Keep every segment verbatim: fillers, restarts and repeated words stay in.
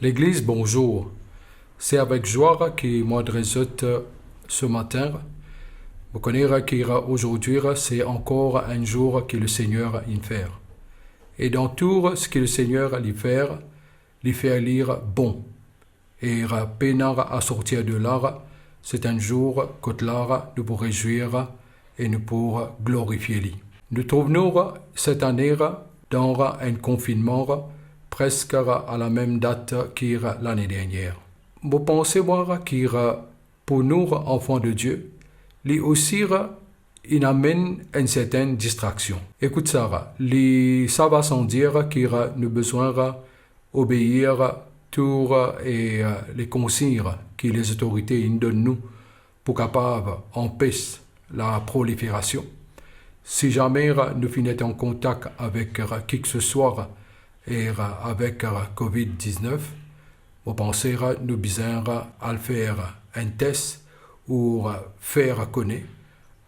Legliz, bonzour. Se avek zwa ki mo adres zot se matin. Mo kone ki ozordi se ankor enn zour ki Lesegner inn fer. E dan tou seki Lesegner li fer, li fer li bon. E pena a sortir de la, se enn zour kot la nou pou rezwir e nou pou glorifie li. Nou trouv nou set ane dan enn konfinnman preske a lamem dat ki lane dernier. Mo panse mwa ki pou nou, anfan de Die, li osi inn amenn enn sertenn distraksion. Ekout sa, li sava san dir ki nou bizin obeir tou e le konsign ki lezotorite inn donn nou pou kapav anpes laproliferasion. Si zame nou finn et an kontak avek kiseswa e avek covid diznef, mo panse nou bizin al fer enn tes ou fer kone,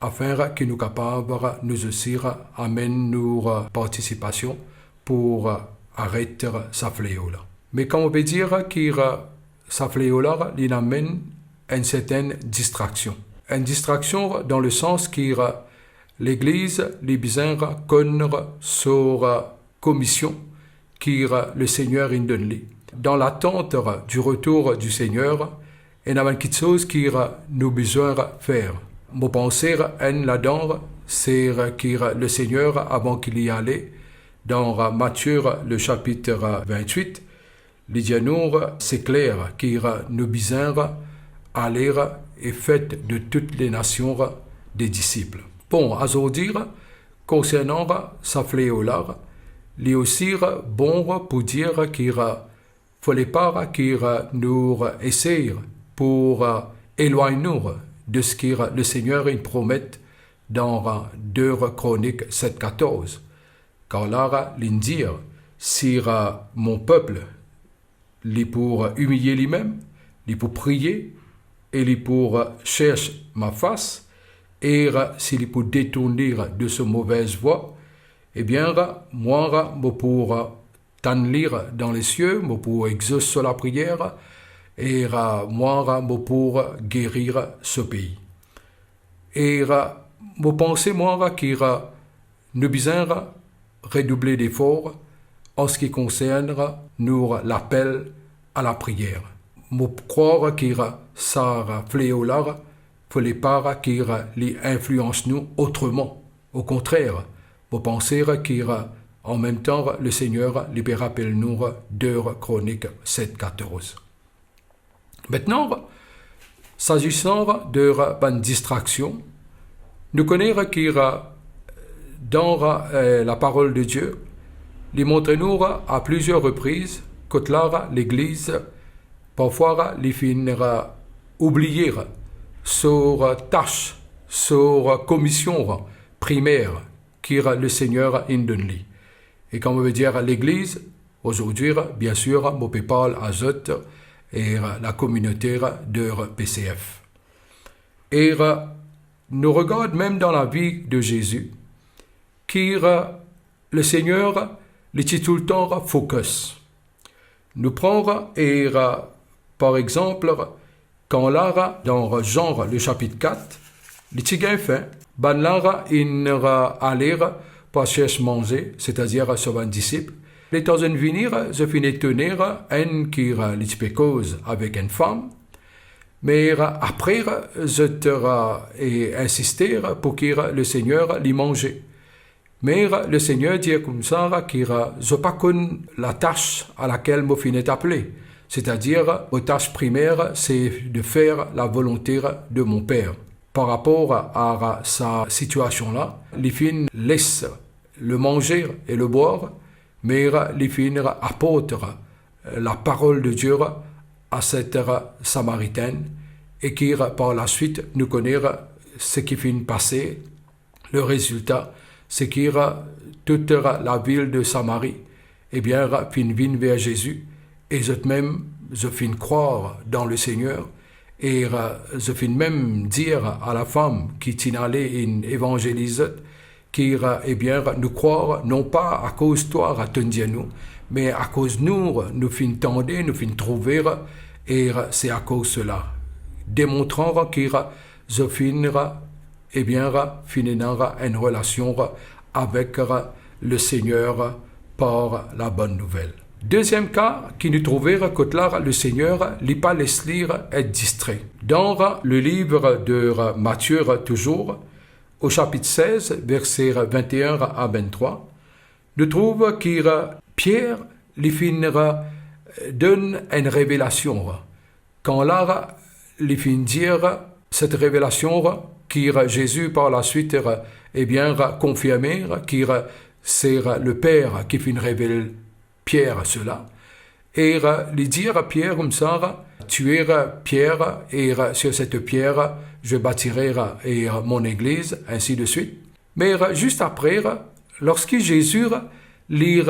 afin ki nou kapav nou osi amenn nou partisipasion pou aret sa fleo la. Me kan mo pe dir ki sa fleo la, li amenn enn sertenn distraksion. Enn distraksion dan le sans ki Legliz li bizin konn so komision ki Lesegner inn donn li. Dan latant di retour di Segner, ena bann kiksoz ki nou bizin fer. Mo panse enn ladan se ki Lesegner, avan ki li ale, dan Matie le sapit vintwit, li dir nou, se kler ki nou bizin ale e fer de tou lenasion de disip. Bon, azordi, konsernan sa fleo la, li osi bon pou dir ki fode pa ki nou esey pou elwagn nou de seki Lesegner inn promet dan de Kronik set katorz. Kar la, linn dir, si mo pep li pou imilie limem, li pou priye e li pou sers mo fas, e si li pou detourn li de so move vwa, ebien, mwa, mo pou tann li dan lesie, mo pou exos so lapriyer, e mwa, mo pou geri so pei. E mo panse, mwa, ki nou bizin redouble defor an seki konsern nou lapel a lapriyer. Mo krwar ki sa fleo la, fode pa ki li inflians nou otreman. Okontrer, mo panse ki an mem tan, Lesegner li pe rapel nou de Kronik set katorz. Aster, sazisan de bann distraksion, nou kone ki dan laparol de Die, li montre nou a plizier repriz kot la Legliz parfwa li finn oubliye so tas, so komision primer ki Lesegner inn donn li. E kan mo pe dir Legliz, ozordi, biensir, mo pe parl a zot e lakominote de P C F. E nou regard mem dan lavi de Zezi, ki Lesegner, li ti toultan focus. Nou pran e, par exanp, kan la, dan Zan le sapit kat, li ti gagn fin, bannla inn ale pou sers manze, setadir so bann disip. Letan zot vini, zot finn etone, enn ki li ti pe koz avek enn fam, me apre zot insiste pou ki Lesegner li manze. Me Lesegner dir koumsa ki zot pa konn latas a lakel mo finn et apele, setadir mo tas primer se de fer lavolonte de mon Per. Par rapor a sa sitiasion la, li finn les le manze e le bwar, me li finn aport laparol de Die a set Samariten, e ki par laswit nou kone seki finn pase. Le rezilta, se ki tout lavil de Samari, ebien, finn vinn ver Zezi, e zot mem, zot finn krwar dan Lesegner, e zot finn mem dir a lafam ki ti ale inn evanzeliz zot, ki, ebien, nou krwar, non pa akoz twa tonn dir nou, me akoz nou, nou finn tande, nou finn trouve, e se akoz sela. Demontran ki zot finn, ebien, finn ena enn relasion avek Lesegner par Labonn Nouvel. Deziem ka ki nou trouve kot la, Lesegner, li pa les li et distre. Dan le liv de Matie touzour, o sapit sez, verse vinte-e-enn a vinte-trwa, nou trouv ki Pier, li finn donn enn revelasion. Kan la, li finn dir set revelasion ki Zezi par laswit, ebien, konfirme ki se Leper ki finn revel Pier sela. E li dir Pier koumsa, "Tu es Pierre, et sur cette pierre, je bâtirai, et mon église", ainsi de suite. Me zis apre, lorski Zezi li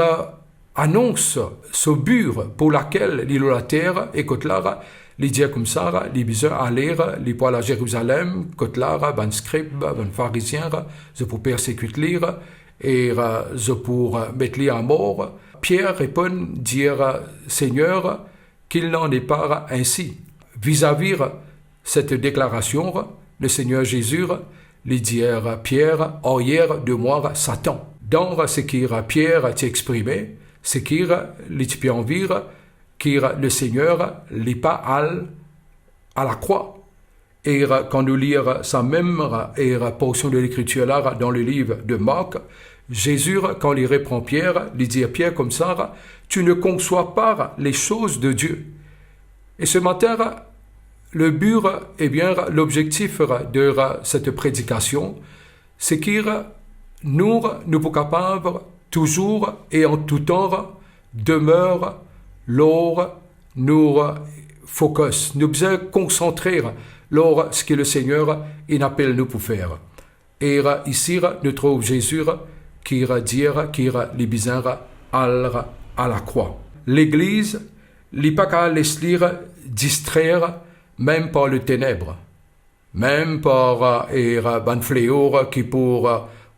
anons so bi pou lakel li lor later, e kot la, li dir koumsa, li bizin ale, li pou al Zerizalem, kot la, bann skrib, bann Farizien, zot pou persekit li, e zot pou met li amor. Pier reponn, dir, "Segner, qu'il n'en est pas ainsi." Vizavi set deklarasion, Lesegner Zezi, li dir Pier, "Arrière de moi, Satan." Dan seki Pier ti exprime, seki li ti pe anvi ki Lesegner, li pa al alakrwa. E kan nou lir sa mem, e porsion de Lekritir la dan le liv de Mark, Zezi, kan li repran Pier, li dir Pier koumsa, "Tu ne conçois pas les choses de Dieu." E se matin, le bi, ebien, lobzektif de set predikasion, seki nou, nou pou kapav touzour e an toutan demer lor nou focus. Nou bizin konsantre lor seki Lesegner inn apel nou pou fer. E isi, nou trouv Zezi ki dir ki li bizin al alakrwa. Legliz, li pa kapav les li distrer mem par leteneb, mem par, e, bann fleo ki pou,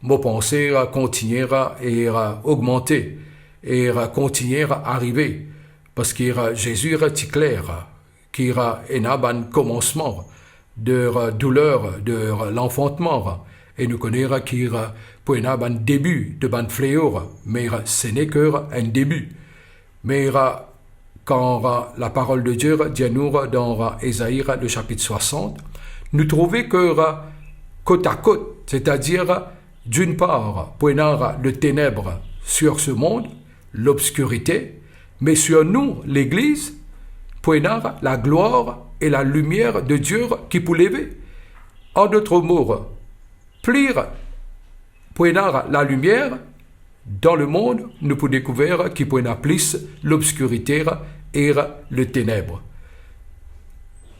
mo panse, kontigne, e, ogmante, e, kontigne arive. Parski Zezi ti kler ki ena bann komansman de douler de lanfantman, e nou kone ki pou ena bann debi de bann fleo, me se neke enn debi. Me kan Laparol de Die dir nou dan Ezai, le sapit swasant, nou trouve ki kot a kot, setadir, d'une part, pou ena leteneb sur ce monde, lobskirite, me sur nou, Legliz, pou ena laglwar e lalimier de Die ki pou leve. An dot mo, pli pou ena lalimier dan lemond, nou pou dekouver ki pou ena plis lobskirite e leteneb.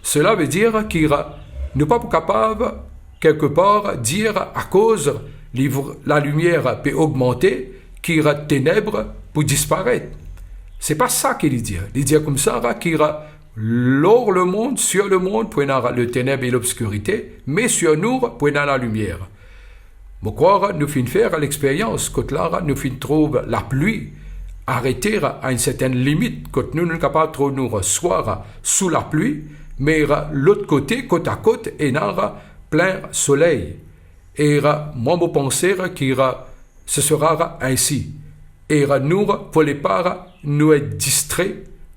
Sela ve dir ki nou pa pou kapav, kelkepar, dir akoz li, lalimier pe ogmante, ki teneb pou disparet. Se pa sa ki li dir. Li dir koumsa ki lor lemond, sur lemond, pou ena leteneb e lobskirite, me sur nou, pou ena lalimier. Mo krwar nou finn fer lexperyans kot la nou finn trouv lapli arete a enn sertenn limit, kot nou, nou kapav trouv nou swa sou lapli, me lot kote, kot a kot, ena plin soley. E mwa, mo panse ki se sera ensi. E nou, pou le pa nou et distre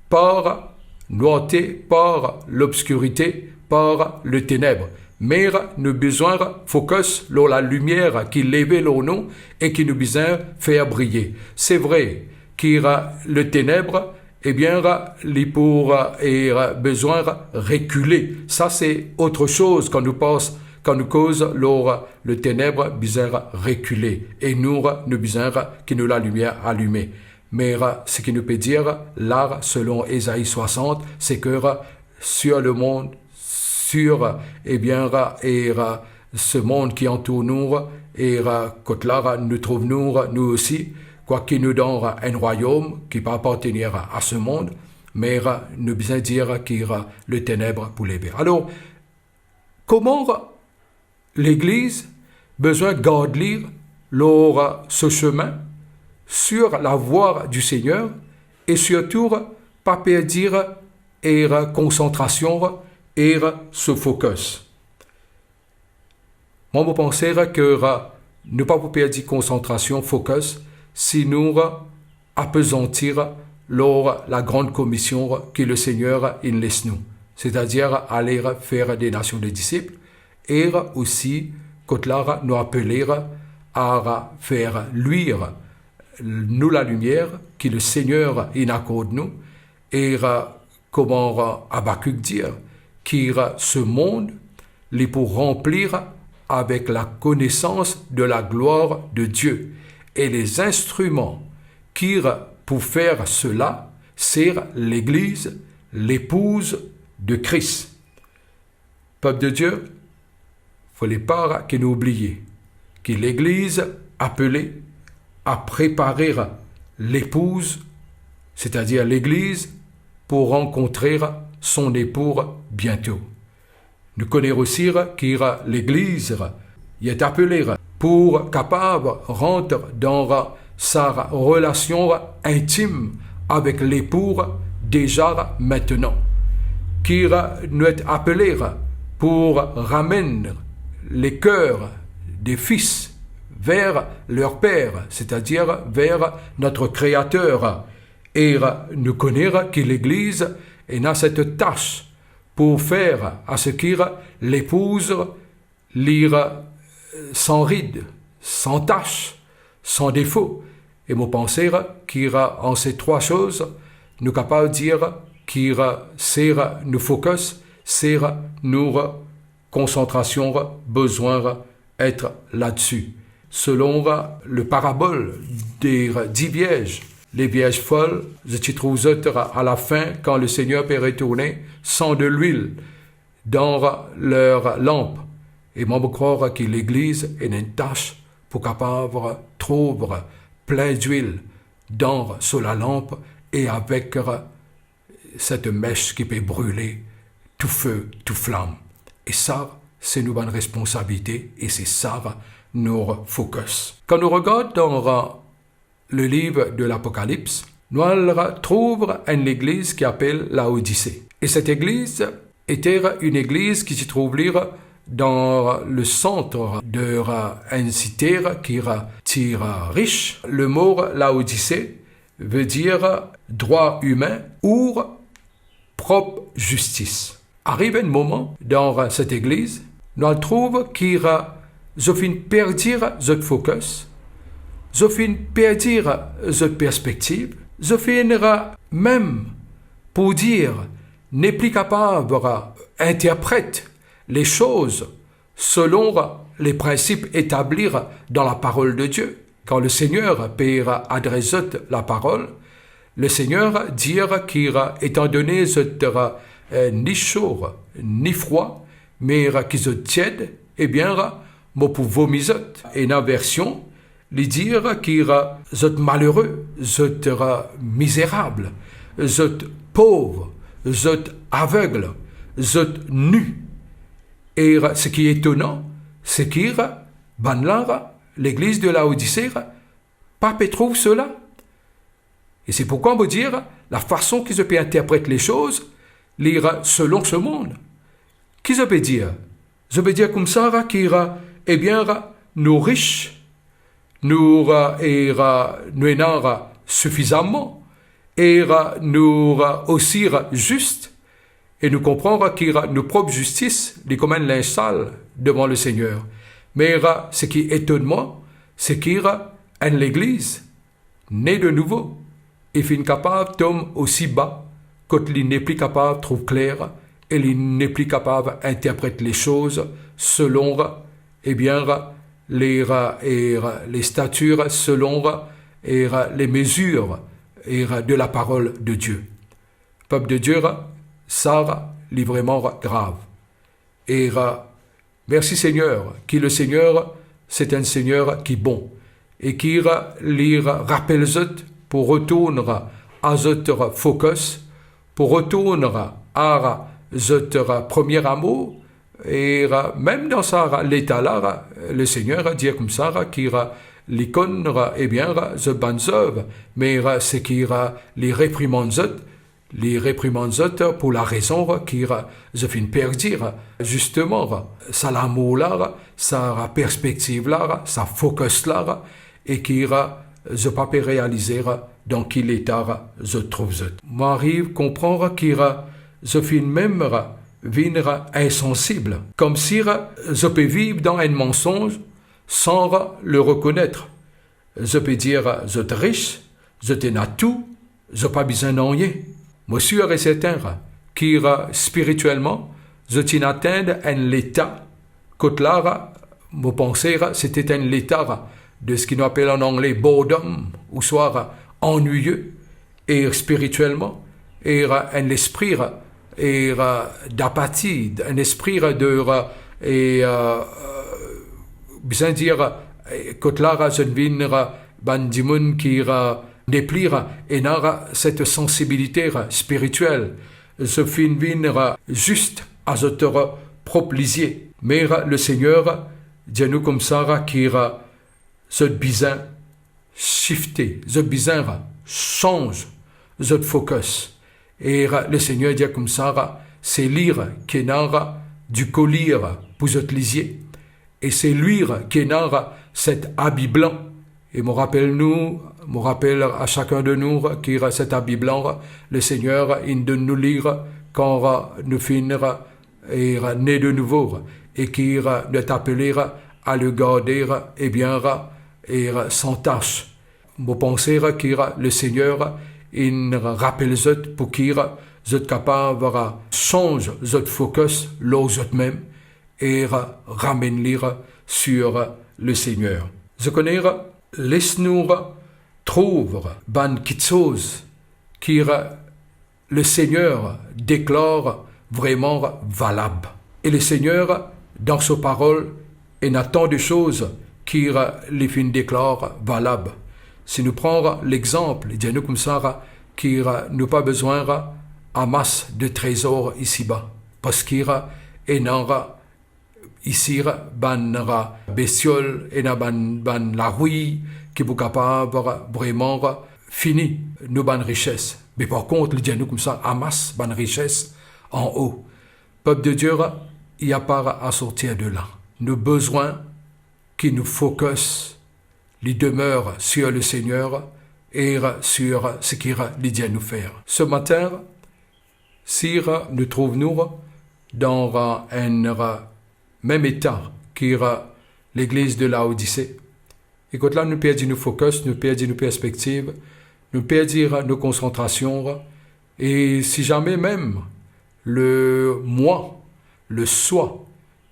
par nwarte, par lobskirite, par leteneb. Me nou bizin focus lor lalimier ki leve lor nou e ki nou bizin fer briye. Se vre ki leteneb, ebien, li pou, e, bizin rekile. Sa se otre soz kan nou pans, kan nou koz lor leteneb bizin rekile. E nou, nou bizin ki nou lalimier alime. Me seki nou pe dir la, selon Ezai swasant, se ki sur lemond, sur, ebien, e se mond ki antour nou, e kot la nou trouv nou, nou osi, kwaki nou dan enn rwayom ki pa apartenir a se mond, me nou bizin dir ki leteneb pou leve. Alor, kouma Legliz bizin gard li lor so semin, sur la voie du Seigneur, e sirtou pa perdi er konsantrasion, er so focus. Mwa, mo panse ke nou pa pou perdi konsantrasion, focus, si nou apezanti lor la grande commission ki Lesegner inn les nou, setadir ale fer de nasion de disip, e osi kot la nou apele a fer lwir nou lalimier ki Lesegner inn akord nou, e kouma Abakik dir, ki se mond li pou ranpli avek la connaissance de la gloire de Dieu, e les instruments ki pou fer sela, se Legliz, lepouz de Kris. Pep de Die, fode pa ki nou oubliye ki Legliz apele a prepare lepouz, setadir Legliz, pou rankontre son epou biento. Nou kone osi ki Legliz, li apele pou kapav rant dan sa relasion intim avek lepou deza aster, ki nou apele pou ramenn leker de fis ver ler per, setadir ver notre Kreater. E nou kone ki Legliz ena set tas pou fer aster ki lepouz li san rid, san tas, san defo. E mo panse ki an se trwa soz, nou kapav dir ki se nou focus, se nou konsantrasion bizin et ladsi. Selon le parabol de dis vierz, le vierz fol, zot ti trouv zot alafin, kan Lesegner pe retourne, san delwil dan ler lanp. E mwa, mo krwar ki Legliz ena enn tas pou kapav trouv plin delwil dan so lalanp, e avek set mes ki pe brile tou fe, tou flam. E sa, se nou bann responsabilite, e se sa nou focus. Kan nou regard dan le liv de Lapokalips, nou al trouv enn legliz ki apel Laodise. E set legliz ete enn legliz ki ti trouv li dan le sant de enn site ki ti ris. Le mo Laodise ve dir drwa imin ou prop zistis. Ariv enn moman dan set legliz, nou al trouv ki zot finn perdi zot focus, zot finn perdi zot perspektiv, zot finn mem, pou dir, nepli kapav interpret lesoz selon le prinsip etabli dan laparol de Die. Kan Lesegner pe adres zot laparol, Lesegner dir ki, etandone zot, eh, ni so, ni frwa, me ki zot tied, ebien, mo pou vomi zot. Ena version, li dir ki zot malere, zot mizerab, zot pov, zot aveg, zot ni. E seki etonan, seki bannla, legliz de Laodise, pa pe trouv sela. E se pourkwa mo dir, lafason ki zot pe interpret lesoz, li selon se mond. Ki zot pe dir? Zot pe dir koumsa ki, ebien, nou ris, nou, e, nou ena sifizaman, e nou osi zis, e nou konpran ki nou prop zistis, li kouma enn linz sal devan Lesegner. Me seki etonn mwa, seki enn legliz ne de nouvo, e finn kapav tom osi ba, kot li nepli kapav trouv kler, e li nepli kapav interpret lesoz selon, ebien, le, e, le statir, selon, e, le mezir, e, de laparol de Die. Pep de Die, sa, li vreman grav. E, mersi Segner, ki Lesegner, se enn Segner ki bon, e ki li rapel zot pou retourn a zot focus, pou retourn a zot premie amour, e mem dan sa leta la, Lesegner dir koumsa ki Li konn, ebien, zot bann zev, me seki li reprimann zot, li reprimann zot pou larezon ki zot finn perdi, zisteman, sa lamour la, sa perspektiv la, sa focus la, e ki zot pa pe realize dan ki leta zot trouv zot. Mo ariv konpran ki zot finn mem vinn insansib, koumsi zot pe viv dan enn mansonz san le rekonet. Zot pe dir zot ris, zot ena tou, zot pa bizin nanye. Mo sir e sertin ki spiritielman, zot inn atenn enn leta, kot la, mo panse, sete enn leta de seki nou apel an angle boredom, ouswa anwiye, e spiritielman, e enn lespri, e dapati, enn lespri de, e, bizin dir, kot la, zot vinn bann dimoun ki nepli ena set sansibilite spiritiel, zot finn vinn zis a zot prop lizie. Me Lesegner dir nou koumsa ki zot bizin shifte, zot bizin sanz zot focus. E Lesegner dir koumsa, se li ki ena dikolir pou zot lizie, e se li ki ena set abi blan. E mo rapel nou, mo rapel a sakenn de nou ki set abi blan, Lesegner inn donn nou li kan nou finn e ne de nouvo, e ki nou apele a le garde, ebien, e san tas. Mo panse ki Lesegner inn rapel zot pou ki zot kapav sanz zot focus lor zot mem e ramenn li sir Lesegner. Zot kone, les nou trouv bann kiksoz ki Lesegner deklar vreman valab. E Lesegner, dan so parol, ena tan de soz ki li finn deklar valab. Si nou pran lexanp, li dir nou koumsa ki nou pa bizin amas de trezor isiba, parski ena isi bann bestiol, ena bann, bann larwi ki pou kapav vreman fini nou bann rises. Me par kont, li dir nou koumsa, amas bann rises anlor. Pep de Die, il n'y a pas à sortir de là. Nou bizin ki nou focus, li demeure sur le Seigneur e sur seki li dir nou fer. Ce matin, si nou trouv nou dan enn mem eta ki legliz de Laodise, e kot la nou perdi nou focus, nou perdi nou perspektiv, nou perdi nou konsantrasion, e si zame mem le moi, le soi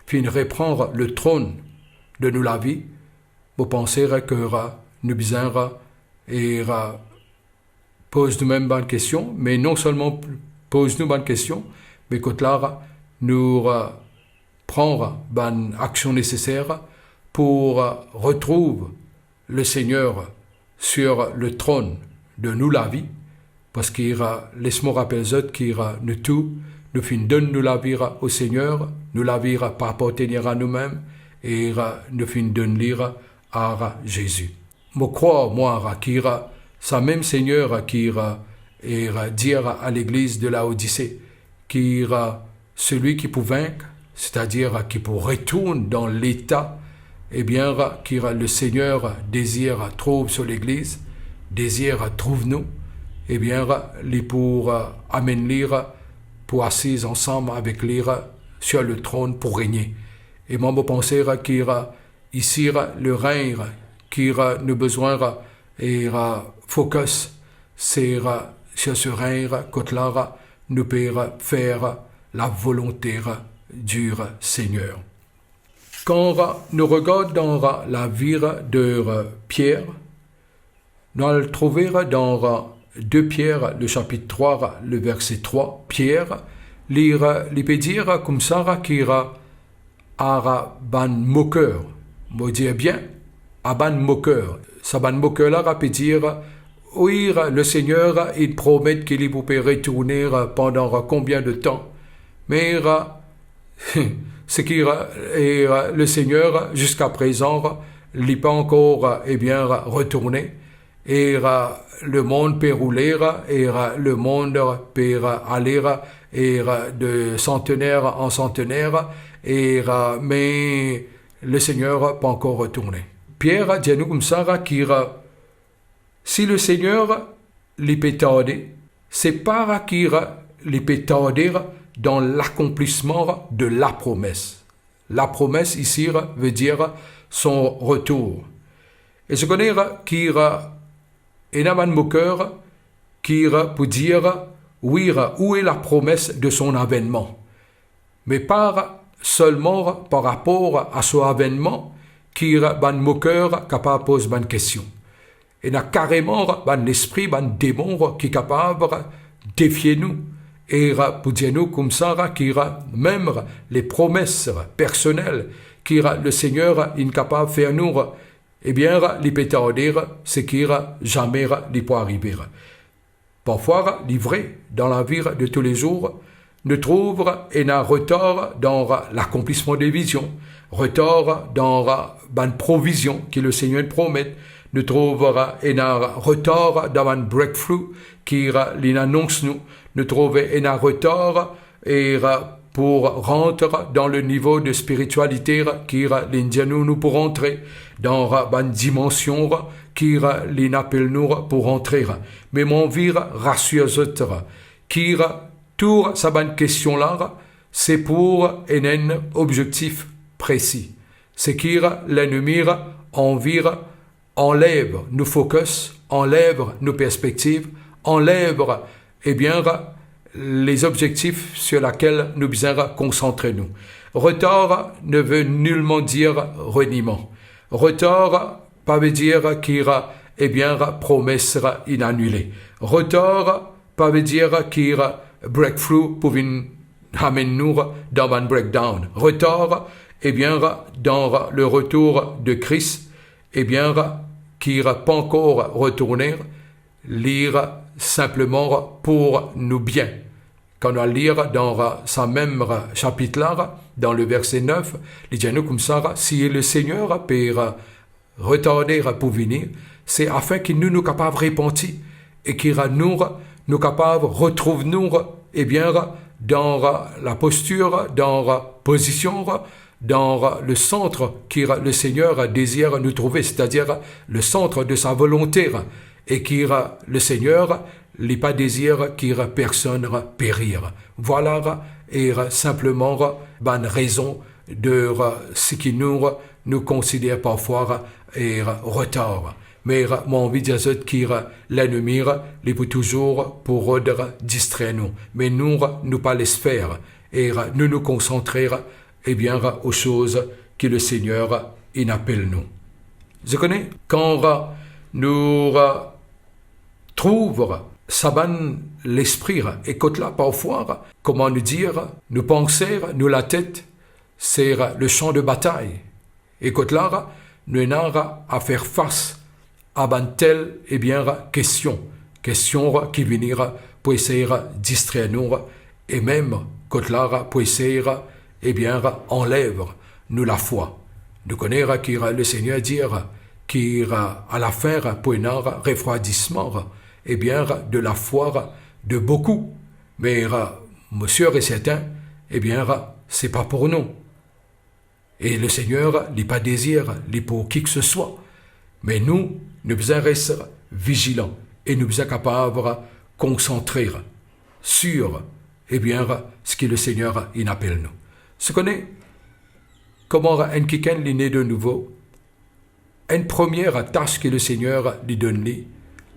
finn repran le tronn de nou lavi, mo panse ki nou bizin e poz nou mem bann kestion, me non selman poz nou bann kestion, me kot la nou pran bann aksion neseser pou retrouv le Seigneur sur le trône de nou lavi, parski les mo rapel zot ki nou tou, nou finn donn nou lavi o Seigneur, nou lavi pa apartenir a nou mem, e nou finn donn li a Zezi. Mo krwar, mwa, ki sa mem Seigneur ki e dir a legliz de Laodise, ki selwi ki pou vink, setadir ki pou retourn dan leta, ebien, ki le Seigneur dezir trouv so legliz, dezir trouv nou, ebien, li pou amenn li pou asiz ansam avek li sur le trône pou regne. E mwa, mo panse ki isi, le regn ki nou bizin e focus, se sur se regn kot la nou pe fer lavolonte du Seigneur. Kan nou regard dan lavi de Pierre, nou al trouve dan de Pierre, le sapit trwa, le verse trwa, Pierre, li, li pe dir koumsa ki a bann moker, mo dir bien, a bann moker. Sa bann moker la pe dir, wi, le Seigneur, li promet ki li pou pe retourne pandan konbien de tan. Me seki e le Seigneur, ziska prezan, li pa ankor, ebien, retourne, e lemond pe roule, e lemond pe ale, e de santener an santener, e me Lesegner pa ankor retourne. Pier dir nou koumsa ki si Lesegner li pe tarde, se pa ki li pe tarde dan lakonplisman de lapromes. Lapromes isi ve dir son retour. E zot kone ki ena bann moker ki pou dir, wi, où est la promesse de son avènement? Me pa selman par rapor a so avènman ki bann moker kapav poz bann kestion. Ena kareman bann lespri, bann demon ki kapav defie nou e pou dir nou koumsa ki mem le promes personel ki Lesegner inn kapav fer nou, ebien, li pe tarde, seki zame li pou arive. Parfwa, li vre, dan lavi de toulezour, nou trouv ena retar dan lakonplisman de vizion, retar dan bann provizion ki Lesegner promet, nou trouv ena retar dan bann breakthrough ki li anons nou, nou trouv ena retar e pou rant dan le nivo de spiritialite ki li dir nou, nou pou rantre dan bann dimansion ki li apel nou pou rantre. Me mo anvi rasir zot ki tou sa bann kestion la, se pou ena enn obzektif presi. Seki lennmi anvi anlev nou focus, anlev nou perspektiv, anlev, ebien, les objectifs sur laquelle nou bizin konsantre nou. Retar ne veut nullement dire reniement. Retar pa ve dir ki, ebien, promes inn anile. Retar pa ve dir ki breakthrough pou vinn amenn nou dan bann breakdown. Retar, ebien, dan le retour de Kris, ebien, ki pa ankor retourne, li sinpleman pou nou bien. Kan nou al lir dan sa mem sapit la, dan le verse nef, li dir nou koumsa, si Lesegner pe retarde pou vini, se afin ki nou, nou kapav repanti e ki nou, nou kapav retrouv nou, ebien, dan lapostir, dan pozision, dan le sant ki Lesegner dezir nou trouve, setadir le sant de sa volonte, e ki Lesegner, li pa dezir ki personn perir. Vwala, e sinpleman bann rezon de seki nou, nou konsider parfwa, e retar. Me mo anvi dir zot ki lennmi, li pou touzour pou rod distrer nou. Me nou, nou pa les fer, e nou, nou konsantre, ebien, aux choses ki Lesegner inn apel nou. Zot kone, kan nou trouv sa bann lespri, e kot la, parfwa, kouma nou dir, nou panse, nou latet, se le champ de bataille. E kot la, nou ena a fer fas a bann tel, ebien, kestion. Kestion ki vini pou esey distrer nou, e mem kot la pou esey, ebien, anlev nou lafwa. Nou kone ki Lesegner dir ki alafin pou ena refwardisman, ebien, de lafwa de boukou. Me mo sir e sertin, ebien, se pa pou nou. E Lesegner, li pa dezir li pou ki ke se swa. Me nou, nou bizin res vizilan e nou bizin kapav konsantre, sir, ebien, seki Lesegner inn apel nou. Zot kone, kouma enn kikenn li ne de nouvo, enn premie tas ki Lesegner li donn li,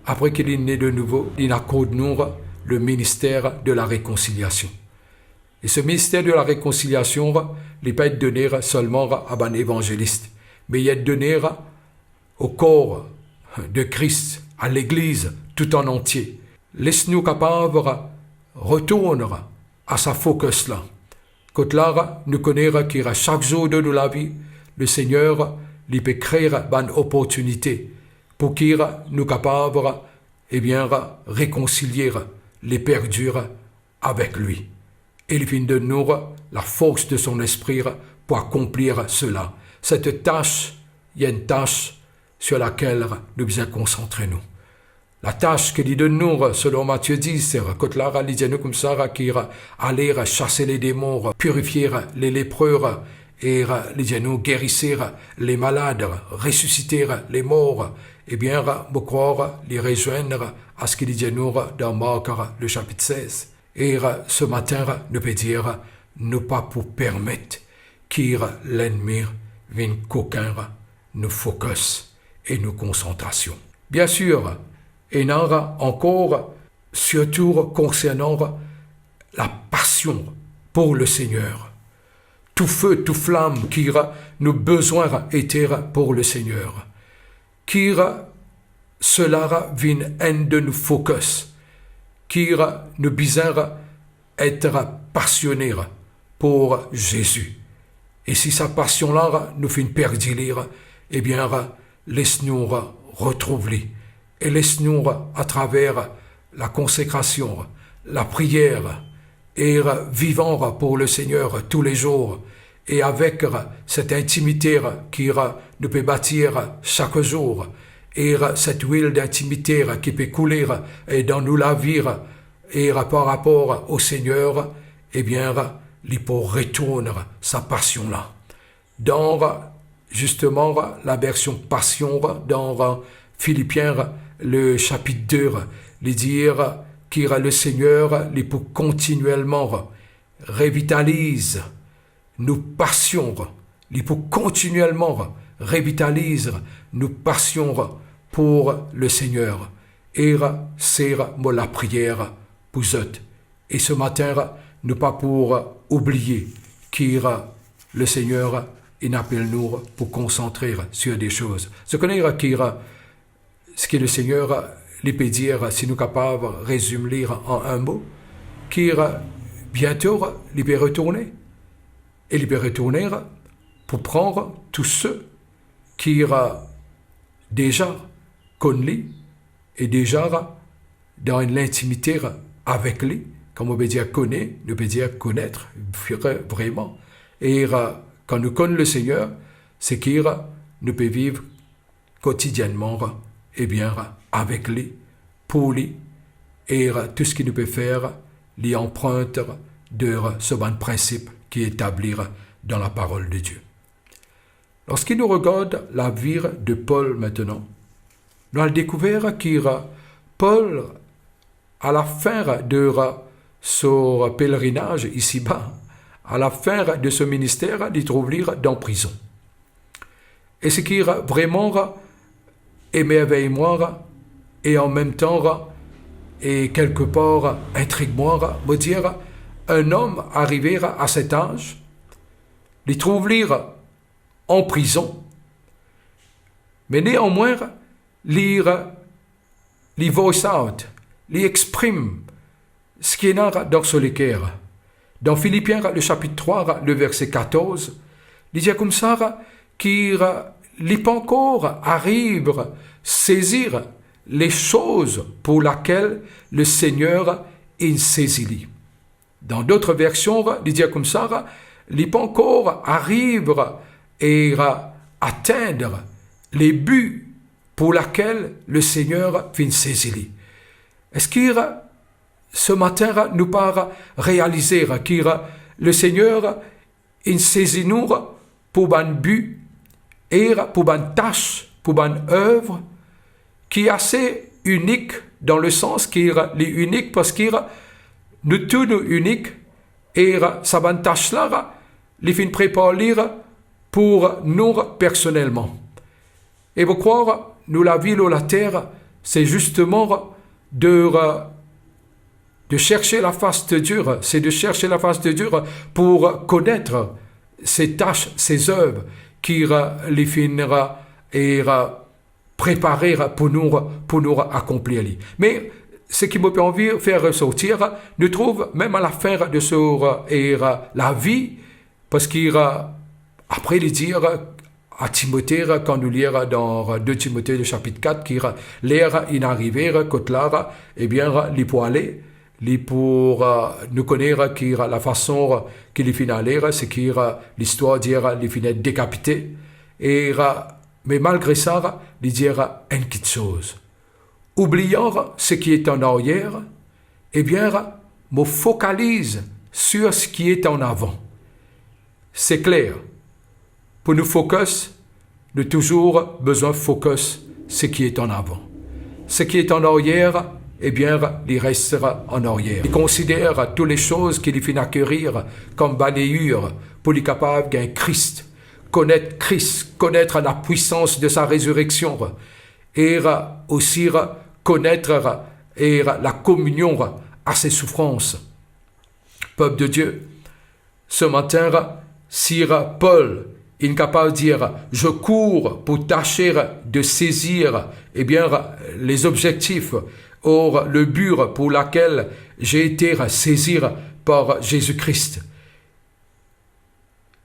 apre ki li ne de nouvo, li inn akord nou le minister de larekonsiliasion. E se minister de larekonsiliasion, li pa et done selman a bann evanzelis, me li et done o kor de Kris, a legliz tou an antie. Les nou kapav retourn a sa focus la. Kot la, nou kone ki sak zour de nou lavi, Lesegner, li pe kre bann oportinite pou ki nou kapav, ebien, rekonsilie le perdi avek li. E li finn donn nou lafors de son Lespri pou akonplir sela. Set tas ena enn tas sir lakel nou bizin konsantre nou. Latas ki li donn nou, selon Matie dis, kot la li dir nou koumsa ki ale sase ledemon, pirifie lelepre, e li dir nou gerise lemalad, resisite lemor, ebien, mo krwar li rezwenn a seki li dir nou dan Mark, le sapit sez. E se matin, nou pe dir, nou pa pou permet ki lennmi vinn kokin nou focus e nou konsantrasion. Biensir, ena ankor, sirtou konsernan lapasion pou Lesegner. Tou fe, tou flam ki nou bizin ete pou Lesegner. Ki sela vinn enn de nou focus. Ki nou bizin et pasione pou Zezi. E si sa pasion la, nou finn perdi li, ebien, les nou retrouv li. E les nou, atraver lakonsekrasion, lapriyer, e vivan pou Lesegner toulezour, e avek set intimite ki nou pe batir sak zour, e set lwil dintimite ki pe koule dan nou lavi, e par rapor o Segner, ebien, li pou retourn sa pasion la. Dan, zisteman, laversion Pasion, dan Filipien, le sapit de, li dir ki Lesegner, li pou kontinielman revitaliz nou pasion, li pou kontinielman revitaliz nou pasion pou Lesegner. E se mo lapriyer pou zot. E se matin, nou pa pou oubliye ki Lesegner inn apel nou pou konsantre sir de soz. Zot kone ki seki Lesegner li pe dir, si nou kapav rezim li an enn mo, ki biento li pe retourne, e li pe retourne pou pran tou se ki deza konn li, e deza dan enn lintimite avek li. Kan mo pe dir kone, nou pe dir konet vre-, vreman. E kan nou konn Lesegner, seki nou pe viv kotidienman, ebien, avek li, pou li, e tou seki nou pe fer, li anprint de so bann prinsip ki etabli dan Laparol de Die. Lorski nou regard lavi de Pol aster, nou al dekouver ki Pol, a lafin de so pelerinaz isiba, a lafin de so minister, li trouv li dan prizon. E seki vreman emervey mwa, e anmemtan, e kelkepar intrig mwa, mo dir, enn om arive a set az, li trouv li an prizon. Me neanmwin, li, li voice out, li exprim seki ena dan so leker. Dan Filipien, le sapit trwa, le verse katorz, li dir koumsa ki li pankor ariv sezi lesoz pou lakel Lesegner inn sezi li. Dan dot version, li dir koumsa, li pankor ariv e atenn lebi pou lakel Lesegner finn sezi li. Eski se matin nou pa realize ki Lesegner inn sezi nou pou bann bi e pou bann tas, pou bann ev ki ase inik, dan lesans ki li inik parski nou tou nou inik, e sa bann tas la, li finn prepar li pou nou personelman. E mo krwar, nou lavi lor later, se zisteman de, de chercher la face de Dieu, c'est de chercher la face de Dieu pour connaître ses tâches, ses œuvres, ki li finn e prepare pou nou, pou nou akonplir li. Me seki mo pe anvi fer resorti, nou trouv mem a lafin de so, e, lavi, parski apre li dir a Timote, kan nou lir dan de Timote le sapit kat, ki ler inn arive kot la, ebien, li pou ale, li pou, nou kone ki lafason ki li finn ale, seki listwar dir li finn et dekapite, e Me malgre sa, li dir enn kitsoz. Oubliant ce qui est en arrière, ebien, mo fokaliz sur ce qui est en avant. Se kler, pou nou focus, nou touzour bizin focus ce qui est en avant. Ce qui est en arrière, ebien, li res an aryer. Li konsider tou le soz ki li finn akerir kom balayeur pou li kapav gagn Kris, konet Kris, konet la puisans de sa rezireksion, e osi konet e la kominion a se soufrans. Pep de Die, ce matin, si Paul, il kapav dir, je cours pour tâcher de saisir, ebien, les objectifs, or le but pour laquelle j'ai été saisi par Jésus-Christ.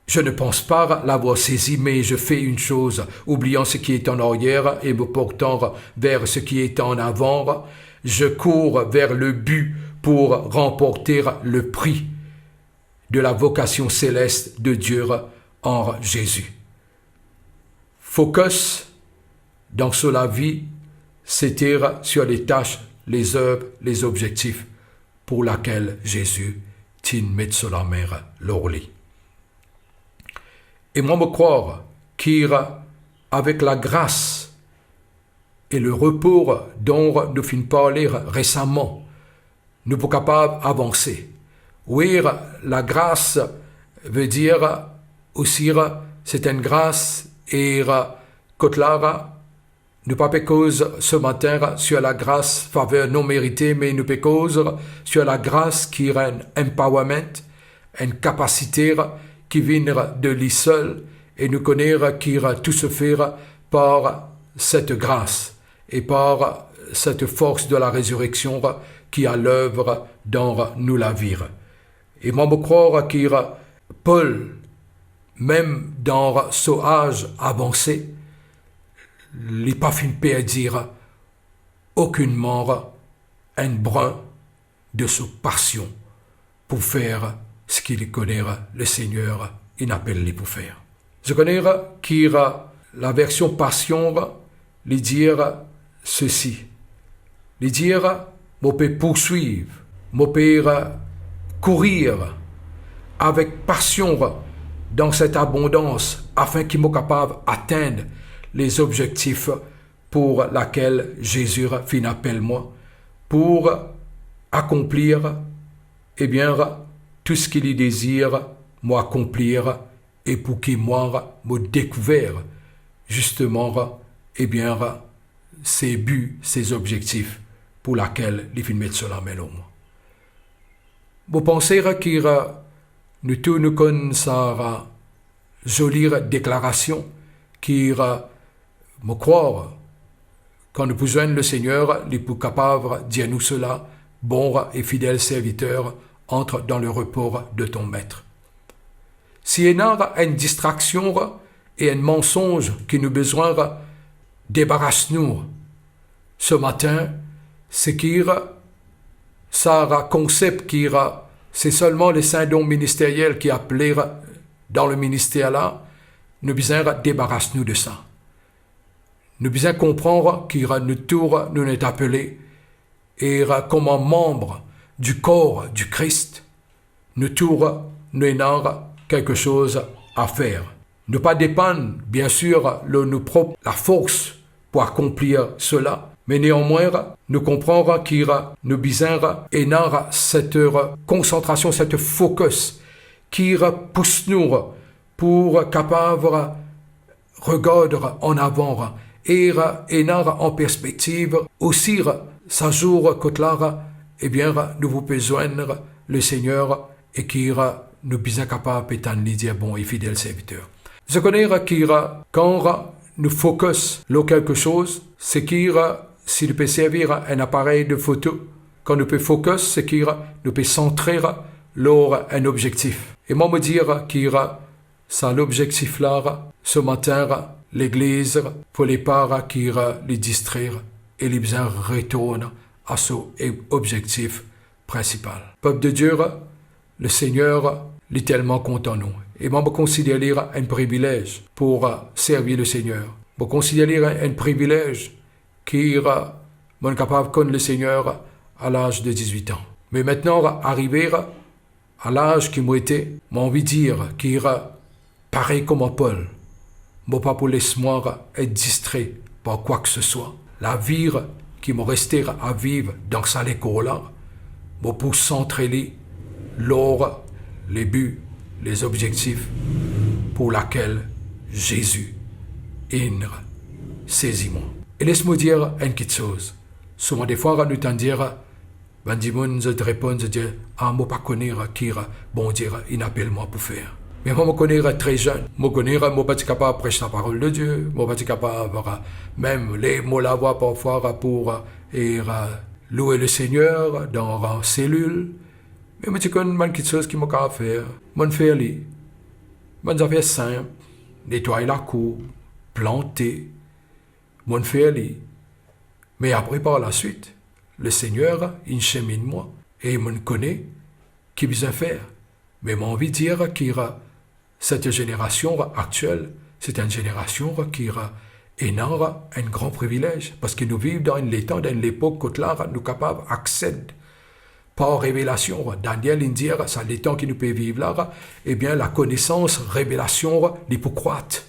Je ne pense pas l'avoir saisi, mais je fais une chose, oubliant ce qui est en arrière et me portant vers ce qui est en avant, je cours vers le but pour remporter le prix de la vocation céleste de Dieu en Jésus. Focus dan so lavi, se ti sur les tâches, les œuvres, les objectifs pour laquelle Jésus ti met so lame lor li. E mwa, mo krwar ki avek lagras e le repo dont nou finn parle resaman, nou pou kapav avanse. Wi, lagras ve dir osi, se enn gras, e kot la, nou pa pe koz ce matin sur lagras, faver non merite, me nou pe koz sur lagras ki enn empowerment, enn kapasite ki vinn de li sel, e nou kone ki tou se fer par cette grâce et par cette force de la résurrection qui a l'œuvre dans nos lavi. E mwa, mo krwar ki Paul, mem dan so az avanse, li pa finn perdi okinnman enn brin de so pasion pou fer seki li kone Lesegner inn apel li pou fer. Zot kone ki laversion Pasion, li dir sesi. Li dir, mo pe pourswiv, mo pe kourir avek pasion dan set abondans, afin ki mo kapav atenn lezobzektif pou lakel Zezi finn apel mwa, pou akonplir, ebien, tou seki li dezir mo akonplir, e pou ki mwa mo dekouver, zisteman, ebien, se bi, se zobzektif pou lakel li finn met so lame lor mwa. Mo panse ki nou tou nou konn sa zoli deklarasion ki, mo krwar, kan nou pou zwenn Lesegner, li pou kapav dir nou sela, bon e fidel serviter, entre dans le repos de ton maître. Si ena enn distraksion e enn mansonz ki nou bizin debaras nou se matin, se ki sa konsep ki se selman le sin don ministeryel ki apele dan le minister la, nou bizin debaras nou de sa. Nou bizin konpran ki nou tou nou ena apele, e kouma manb di kor di Kris, nou tou nou ena kelke soz a fer. Nou pa depann, biensir, lor nou prop lafors pou akonplir sela, me neanmwin, nou konpran ki nou bizin ena set konsantrasion, set focus ki pous nou pou kapav regard an avan e ena an perspektiv osi sa zour kot la, ebien, nou pou pe zwenn Lesegner e ki nou bizin kapav pe tann li dir, bon e fidel serviter. Zot kone ki kan nou focus lor kelke soz, se ki, si nou pe servi enn aparey de foto, kan nou pe focus, se ki nou pe santre lor enn objektif. E mwa, mo dir ki sa lobzektif la, se matin, legliz, fode pa ki li distrer e li bizin retourn a so objektif prinsipal. Pep de Die, Lesegner, li telman kontan nou. E mwa, mo konsider li enn privilez pou servi Lesegner. Mo konsider li enn privilez ki, eh, mo'nn kapav konn Lesegner a laz de dizwit an. Me mintnan, arive a laz ki mo ete, mo anvi dir ki, parey kouma Pol, mo pa pou les mwa et distre par kwa ki se swa. Lavi ki mo reste a viv dan sa lekor la, mo pou santre li lor le bi, lezobzektif pou lakel Zezi inn sezi mwa. E les mo dir enn kiksoz. Souvan defwa nou tann dir, bann dimoun zot reponn, zot dir, "Ah, mo pa kone ki Bondie inn apel mwa pou fer." Me mwa, mo kone tre zenn, mo kone mo pa ti kapav pres laparol de Die, mo pa ti kapav mem lev mo lavwa parfwa pou, eh, loue Lesegner dan selil. Me mo ti konn bann kiksoz ki mo kapav fer. Mo'nn fer li. Bann zafer sinp, netway lakour, plante, mo'nn fer li. Me apre, par laswit, Lesegner inn seminn mwa e mo'nn kone ki bizin fer. Me mo anvi dir ki, eh, set zenerasion aktiel, se enn zenerasion ki, eh, ena enn gran privilez, parski nou viv dan enn letan, dan enn lepok kot la nou kapav aksede par revelasion. Daniel inn dir, sa letan ki nou pe viv la, ebien, lakonesans, revelasion, li pou krwat.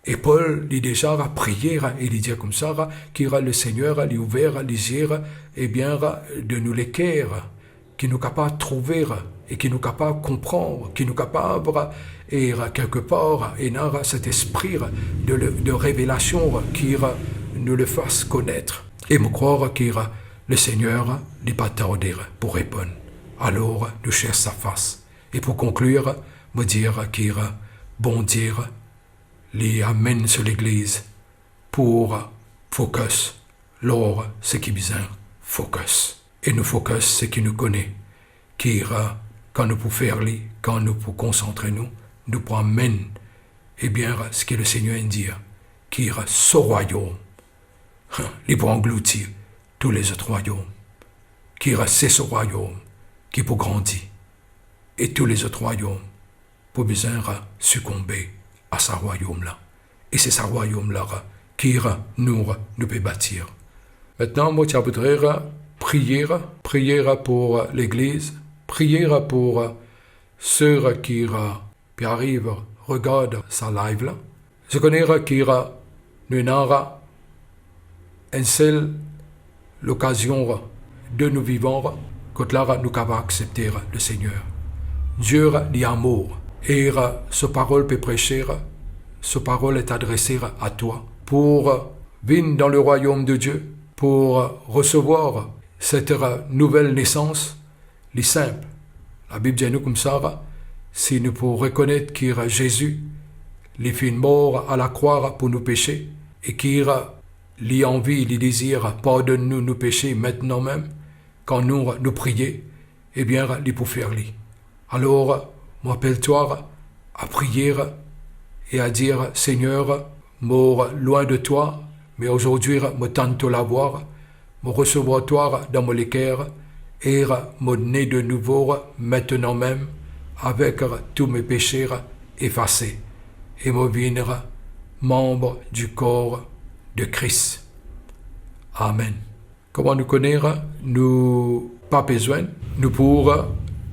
E Pol, li deza priye e li dir koumsa ki Lesegner li ouver lizie, ebien, de nou leker, ki nou kapav trouve e ki nou kapav konpran, ki nou kapav, e kelkepar, ena set espri de, de revelasion ki nou le fas konet. E mo krwar ki Lesegner li pa tarde pou reponn. Alor, nou sers sa fas. E pou konklir, mo dir ki Bondie li amenn so legliz pou focus lor seki bizin focus. E nou focus seki nou kone ki, kan nou pou fer li, kan nou pou konsantre nou, nou pou amenn, ebien, seki Lesegner inn dir, ki so rwayom, li pou anglouti tou lezot rwayom, ki se so rwayom ki pou grandi, e tou lezot rwayom pou bizin sikonbe a sa rwayom la. E se sa rwayom la ki nou, nou pe batir. Mintnan, mo ti a voudre priye, priye pou legliz, priye pou seki pe ariv regard sa live la. Zot kone ki nou ena enn sel lokazion de nou vivan, kot la nou kapav aksepte Lesegner. Die li amour, e so parol pe prese, so parol est adressée à toi, pou vinn dan le royaume de Dieu, pou resevwar set nouvel nesans, li sinp. Labib dir nou koumsa, si nou pou rekonet ki Zezi, li finn mor a lakrwa pou nou pese, e ki li anvi, li dezir pardonn nou nou pese mintnan mem, kan nou, nou priye, ebien, li pou fer li. Alor, mo apel twa a priye e a dir, Segner, mo lwin de twa, me azordi mo tann to lavwa, mo resevwar twa dan mo leker, e mo ne de nouvo mintnan mem, avek tou me pese efase, e mo vinn manb di kor de Kris. Amen. Kouma nou kone, nou pa pe zwenn, nou pou,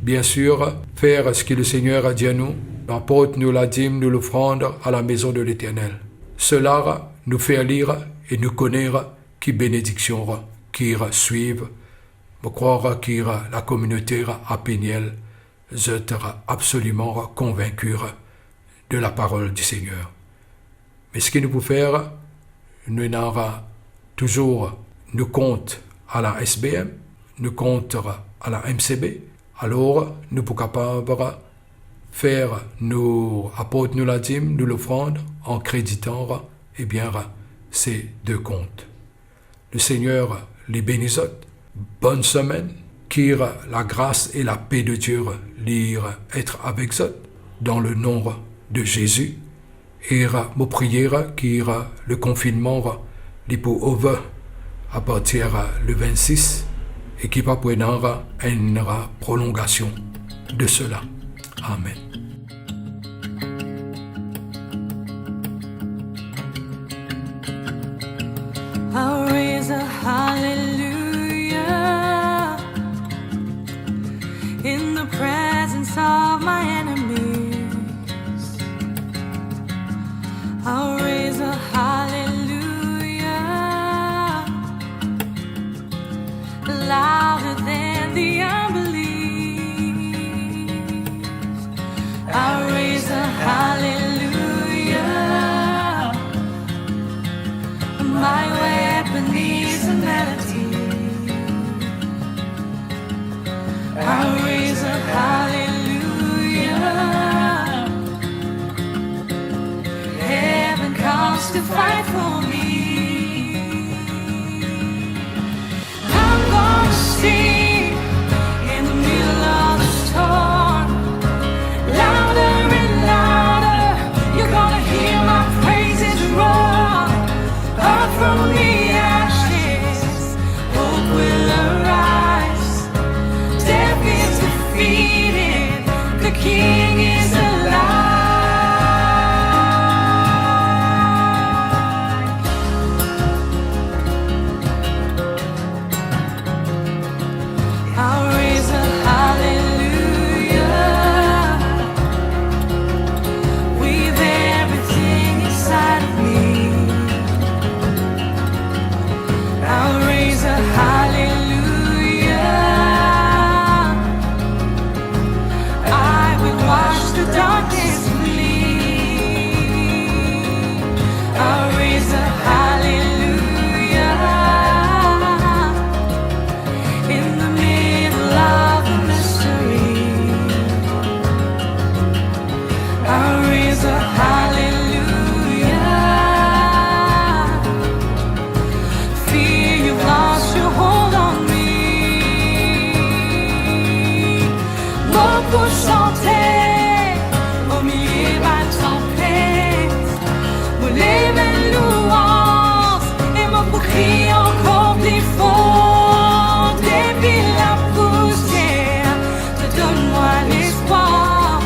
bien sir, fer seki Lesegner dir nou, aport nou ladim, nou lofrand a la maison de l'Éternel. Sela, nou fer li e nou kone ki benediksion ki swiv. Mo krwar ki lakominote a Peniel, zot absoliman konvinki de laparol di Segner. Me seki nou pou fer, nou ena touzour nou kont a la S B M, nou kont a la M C B, alor nou pou kapav fer nou, aport nou ladim, nou lofrand, an kreditan, ebien, se de kont. Lesegner li beni zot. Bonn semenn. Ki lagras e lape de Die li et avek zot, dan le nom de Zezi. E mo priye ki le konfinnman li pou over apartir le vennsis e ki pa pou ena enn prolongasion de sela. Amen. I'll raise a hallelujah louder than the unbelief. I'll raise a hallelujah. My weapon is a melody. I'll raise a hallelujah. Heaven comes to fight for me. I'm gonna sing in the middle of the storm. Louder and louder, you're gonna hear my praises roar. Up from the ashes, hope will arise. Death is defeated, the King is alive. I'll raise a hallelujah with everything inside of me. I'll raise a hallelujah. I will watch the darkness flee. I'll raise a hallelujah in the middle of the mystery. I'll raise a hallelujah. Fear, you've lost your hold on me. Mo pou chante o milie bann tanpet. Mo lev enn louanz e mo pou kriye ankor pli for. Depi lapousier, to donn mwa lespwar.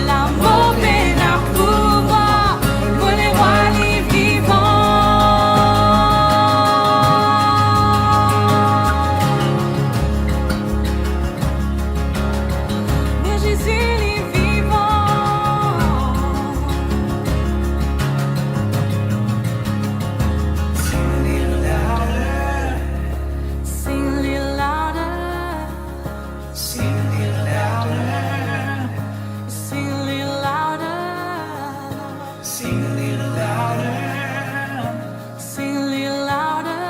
Lamor pena pouvwar, mo lerwa li vivan. Mo Zezi li vivan. Sing a little louder. Sing a little louder. Sing a little louder. Sing a little louder. Sing a little louder. Sing a little louder.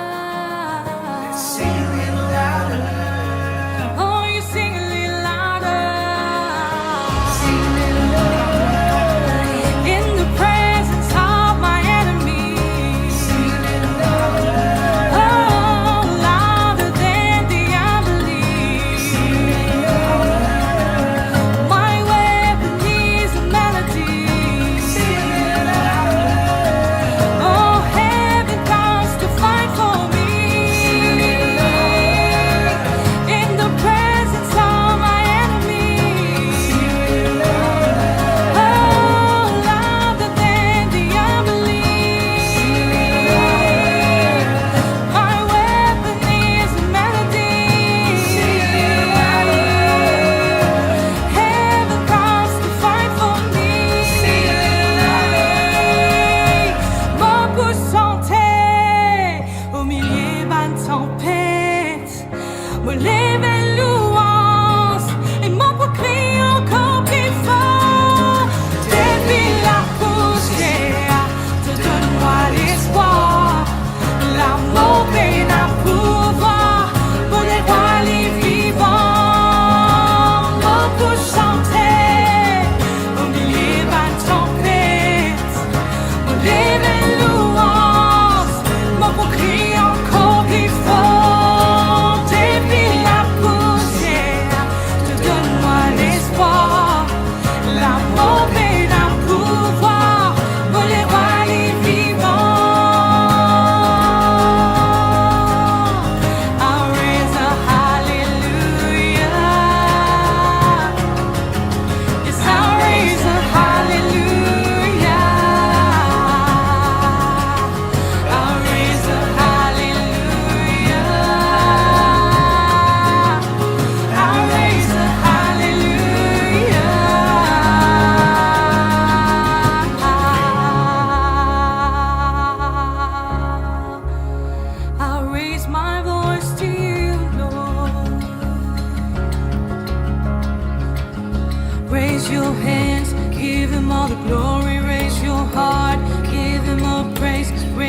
Sing a little louder. Oh, you sing a little louder. Sing a little louder. In the presence of my enemies. Sing a little louder. Oh, louder than the unbelief. Sing a little louder. My weapon is a melody. Sing a little louder.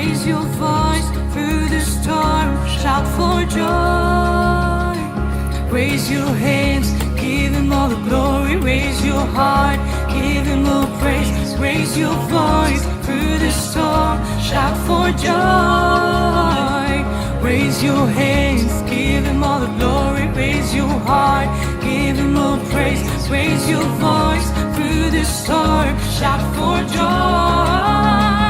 Raise your voice through the storm, shout for joy. Raise your hands, give him all the glory. Raise your heart, give him all praise. Raise your voice through the storm, shout for joy. Raise your hands, give him all the glory. Raise your heart, give him all praise. Raise your voice through the storm, shout for joy.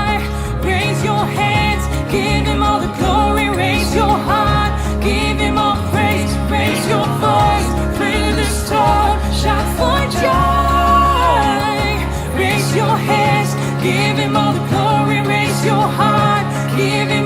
Raise your hands, give him all the glory. Raise your heart, give him all praise. Raise your voice through the storm, shout for joy. Raise your hands, give him all the glory. Raise your heart, give him